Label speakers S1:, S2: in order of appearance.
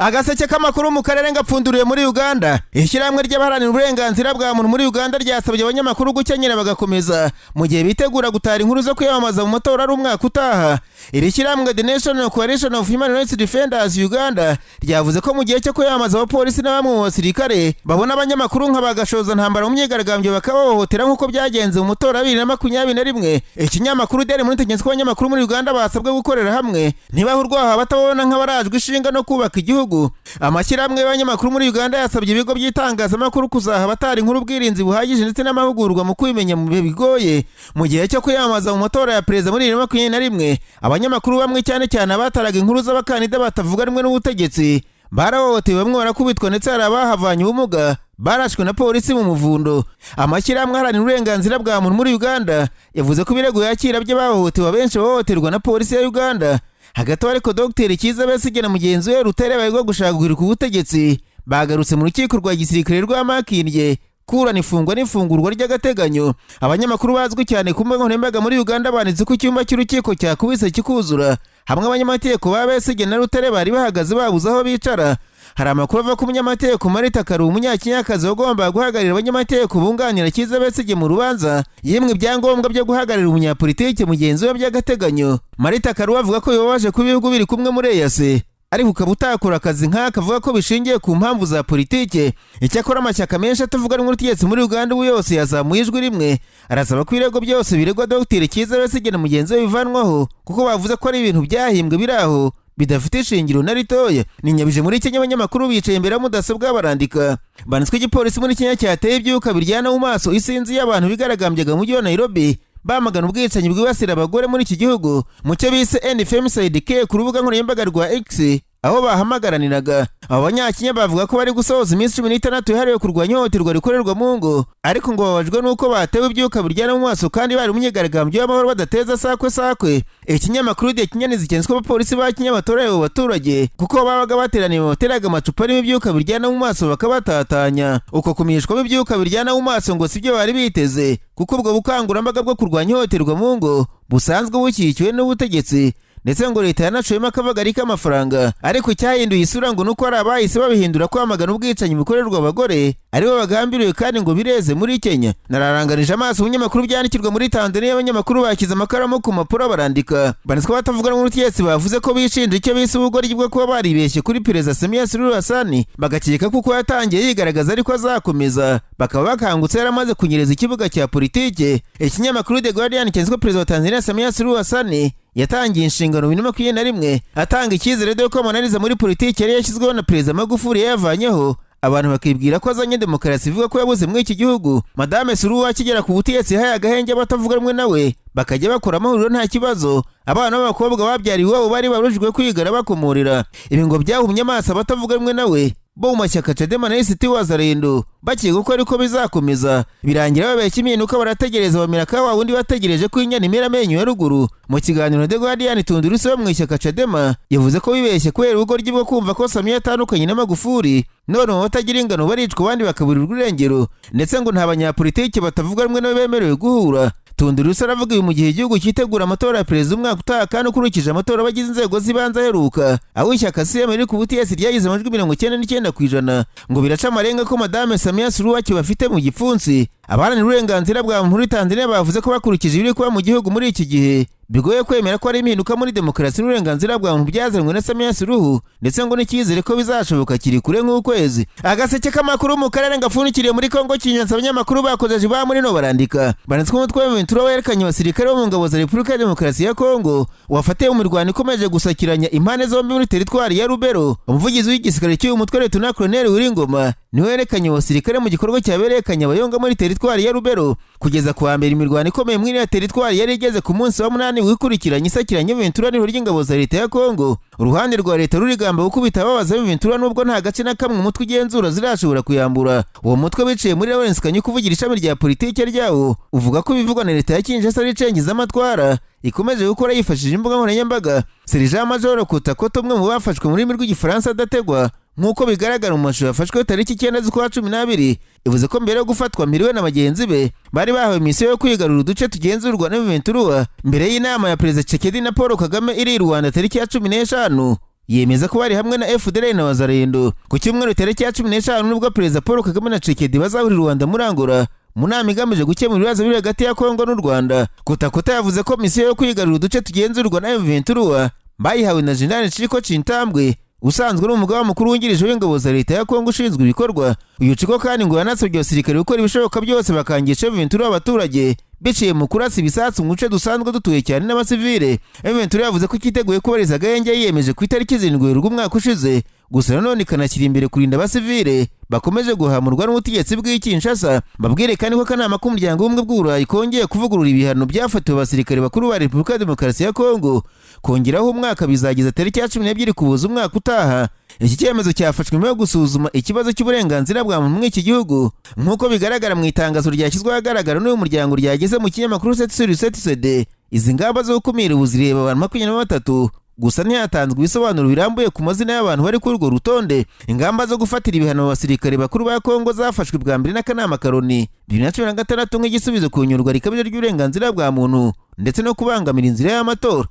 S1: Agaseke k'amakuru mu karere ngapfunduriye muri Uganda. Ishyirahamwe ry'abaharanira uburenganzira bwa muntu muri Uganda ryasabye abanyamakuru gukenyera bagakomeza mu gihe bitegura gutara inkuru zo kwiyamamaza mu matora ari umwaka utaha. Iri shyirahamwe, The National Coalition of Human Rights Defenders Uganda, ryavuze ko mu gihe cyo kwiyamamaza abapolisi na bamwe mu basirikare babona abanyamakuru nka bagashoza ntambara mu myigaragambyo, bakabahohotera nk'uko byagenze mu matora 2021. Ikinyamakuru Daily Monitor ko abanyamakuru muri Uganda basabwe gukorera hamwe, ntibahe urwaho abatababona nk'abarajwe ishinga no kubaka igihugu. Amashyirahamwe y'abanyamakuru muri Uganda yasabye ibigo by'itangazamakuru kuzaha abatara inkuru ubwirinzi buhagije ndetse n'amahugurwa mu kwimenya mu bihe bigoye. Mu gihe cyo kwiyamamaza mu matora ya perezida muri 2021, abanyamakuru bamwe, cyane cyane abataraga inkuru z'abakandida batavuga rumwe n'ubutegetsi, barahohotewe, bamwe barakubitwa, ndetse hari abahavanye ubumuga barashwe na polisi mu muvundo. Amashyirahamwe aharanira uburenganzira bwa muntu muri Uganda yavuze ko ibirego yakira by'abahohotewe, abenshi bahohoterwa na polisi ya Uganda. Hagati aho ariko, Dr Kizza Besigye na mugenzi we Lutale baregwa gushaka guhirika ubutegetsi bagarutse mu rukiko rwa gisirikare rwa Makindye kurana ifungwa n'ifungurwa ry'agateganyo. Abanyamakuru bazwi cyane ku mbuga nkoranyambaga muri Uganda banditse ko icyumba cy'urukiko cyakubise kikuzura, hamwe abanyamategeko ba Besigye na Lutale bari bahagaze babuze aho bicara. Hari amakuru ava ku munyamategeko Martha Karua, umunyakenyakazi wagombaga guhagararira abanyamategeko bunganira Kizza Besigye mu rubanza, yimwe ibyangombwa byo guhagararira umunyapolitike mugenzi we by'agateganyo. Martha Karua avuga ko bibabaje kuba ibihugu biri kumwe muri EAC ariko ukaba utakora akazi nk'aka, avuga ko bishingiye ku mpamvu za politike. Icyakora amashyaka menshi atavuga rumwe n'ubutegetsi muri Uganda ubu yose yazamuye ijwi rimwe, arasaba ko ibirego byose biregwa Dr Kizza Besigye na mugenzi we bivanwaho, kuko bavuze ko ari ibintu byahimbwe biri aho bidafite ishingiro na ritoya. Ni nyabije muri Kenya, abanyamakuru bicaye imbere ya mudasobwa barandika. Banditswe igipolisi muri Kenya cyateye ibyuka biryana mu maso isinzi y'abantu bigaragambyaga mu mujyi wa Nairobi, bamagana ubwicanyi bwibasira abagore muri iki gihugu mu cyo bise End Femicide K ku rubuga nkoranyambaga rwa X, aho bahamagaraniraga. Abo Banyakenya bavuga ko bari gusohoza iminsi 16 yahariwe kurwanya ihohoterwa rikorerwa mu ngo, ariko ngo bababajwe n'uko batewe ibyuka biryana mu maso kandi bari mu myigaragambyo y'amahoro badateza sakwe sakwe. Ikinyamakuru The Kenyan cyanditse ko abapolisi ba Kenya batoreye abo baturage kuko babaga bateraniye, bateraga amacupa arimo ibyuka biryana mu maso bakabatatanya. Uko kumishwamo ibyuka biryana mu maso ngo sibyo bari biteze, kuko ubwo bukangurambaga bwo kurwanya ihohoterwa mu ngo busanzwe bushyigikiwe n'ubutegetsi, ndetse ngo leta yanacuyemo akavagari k'amafaranga. Ariko icyahinduye isura ngo nuko hari abahise babihindura kwamagana ubwicanyi bukorerwa abagore aribo bagambiriwe, kandi ngo bireze muri Kenya. Nararanganije amaso umunyamakuru byandikirwa muri Tanzania, abanyamakuru bashyize amakaramu ku mpapuro barandika. Banditswe batavuga n'ubutegetsi bavuze ko bishinja icyo bise ubugoryi bwo kuba baribeshye kuri Perezida Samia Suluhu Hassan, bagakeka kuko yatangiye yigaragaza ariko azakomeza, bakaba bakangutse yaramaze kunyereza ikibuga cya politike. Ikinyamakuru The Guardian cyanditse ko Perezida wa Tanzania Samia Suluhu Hassan yatangiye inshingano 2021 atanga icyizere, dore ko amananiza muri politiki yari yashyizweho na Perezida Magufuli yayavanyeho, abantu bakibwira ko azanye demokarasi ivuga ko yabuze muri iki gihugu. Madame Suluhu akigera ku butegetsi yahaye agahenge abatavuga rumwe nawe, bakajya bakora amahuriro nta kibazo. Abana b'abakobwa babyariwe iwabo bari barujijwe kwigara bakomorera. Ibi ngo byahumye amaso abatavuga rumwe nawe bo mu mashyaka Chadema na ACT Wazalendo, bakeka ko ariko bizakomeza. Birangira babeshya impinduka, barategereza bamera ka wa wundi bategereje ko inyana imera amenyo ya ruguru. Mu kiganiro The Guardian, Tundu Lissu wo mu ishyaka Chadema yavuze ko bibeshye kubera ubugoryi bwo kumva ko Samia atandukanye na Magufuli, none mu batagira ingano baricwa, abandi bakaburirwa irengero, ndetse ngo nta banyapolitiki batavuga rumwe nabo bemerewe guhura. Tundu Lissu aravuga ibi mu gihe igihugu cyitegura amatora ya perezida umwaka utaha, kandi ukurikije amatora abagize inzego z'ibanze aheruka, aho ishyaka CCM riri ku butegetsi ryagize amajwi 99%, ngo biraca amarenga ko Madame Samia Suluhu akibafite mu gipfunsi. Abaharanira uburenganzira bwa muntu muri Tanzania bavuze ko bakurikije ibiri kuba mu gihugu muri iki gihe, bigoye kwemera ko ari impinduka muri demokarasi n'uburenganzira bwa muntu byazanywe na Samia Suluhu, ndetse ngo n'icyizere ko bizashoboka kiri kure nk'ukwezi. Agaseke k'amakuru mu karere gapfundikiriye muri Kongo Kinshasa, abanyamakuru bakozeje ba muri no barandika. Banditswe umutwe wa Ventura werekanye abasirikare bo mu ngabo za Repubulika ya Demokarasi ya Kongo wafatiye mu mirwano ikomeje gusakiranya impande zombi muri teritwari ya Lubero. Umuvugizi w'igisirikare cy'uyu mutwe, Lieutenant Colonel Willy Ngoma, niwe werekanye abasirikare mu gikorwa cyabereye Kanyabayonga muri teritwari ya Lubero. Kugeza ku wa mbere, imirwano ikomeye muri iriya teritwari yari igeze ku munsi wa munani wikurikiranye, isakiranye Ventura n'ihuriro ry'ingabo za leta ya Kongo. Uruhande rwa leta rurigamba gukubita ababaza Ventura, nubwo nta gace na kamwe umutwe ugenzura zirashobora kuyambura. Uwo mutwe biciye muri Lawrence Kanyuka uvugira ishami rya politike ryawo, uvuga ko ibivugwa na leta ya Kinshasa ari icengezamatwara ikomeje gukora yifashishije imbuga nkoranyambaga. Sergent Major Kotakota, umwe mu bafashwe mu rurimi rw'Igifaransa adategwa nk'uko bigaragara mu mashusho yafashwe tariki 9 z'ukwa 12, ivuze ko mbere yo gufatwa Miriwe na bagenzi be bari bahawe misiyo yo kwigarura uduce tugenzurwa na Ventura mbere y'inama ya Perezida Tshisekedi na Paul Kagame iri i Rwanda tariki ya 15. Yemeza ko bari hamwe na FDLR na Wazalendo. Ku cyumweru tariki ya 15 nibwo Perezida Paul Kagame na Tshisekedi bazahurira i Rwanda muri Angola mu nama igamije gukemura ibibazo biri hagati ya Kongo n'u Rwanda. Kutakuta yavuze ko misiyo yo kwigarurira uduce tugenzurwa na M23 bayihawe na Jenerali Chiko Chintambwe, usanzwe ari umugaba mukuru wungirije w'ingabo za leta ya Kongo ushinzwe ibikorwa. Uyu Chiko kandi ngo yanasabye abasirikare gukora ibishoboka byose bakangisha M23 abaturage biciye mu kurasa ibisasu mu duce dusanzwe dutuye cyane n'abasivile. M23 yavuze ko cyiteguye kubariza agahenge yiyemeje ku itariki 7 Werurwe umwaka ushize, gusa nanone ikanashyira imbere kurinda abasivile bakomeje guhamurwa n'ubutegetsi bw'i Kinshasa. Babwire kandi ko akanama k'umuryango w'ubumwe bw'Uburayi kongeye kuvugurura ibihano byafatiwe abasirikare bakuru ba Repubulika ya Demokarasi ya Kongo, kongeraho umwaka bizageza tariki ya 12 Ukuboza umwaka utaha. Iki cyemezo cyafashwe nyuma yo gusuzuma ikibazo cy'uburenganzira bwa muntu muri iki gihugu, nk'uko bigaragara mu itangazo ryashyizwe ahagaragara n'uyu muryango ryageze mu kinyamakuru 7 sur 7 CD. Izi ngamba zo gukumira ubu zireba abantu 23 gusa, ntihatanzwe ibisobanuro birambuye ku mazina y'abantu bari kuri urwo rutonde. Ingamba zo gufatira ibihano abasirikare bakuru ba Kongo zafashwe bwa mbere n'akanama ka Loni 2016 nk'igisubizo ku nyurwa rikabije ry'uburenganzira bwa muntu ndetse no kubangamira inzira y'amatora.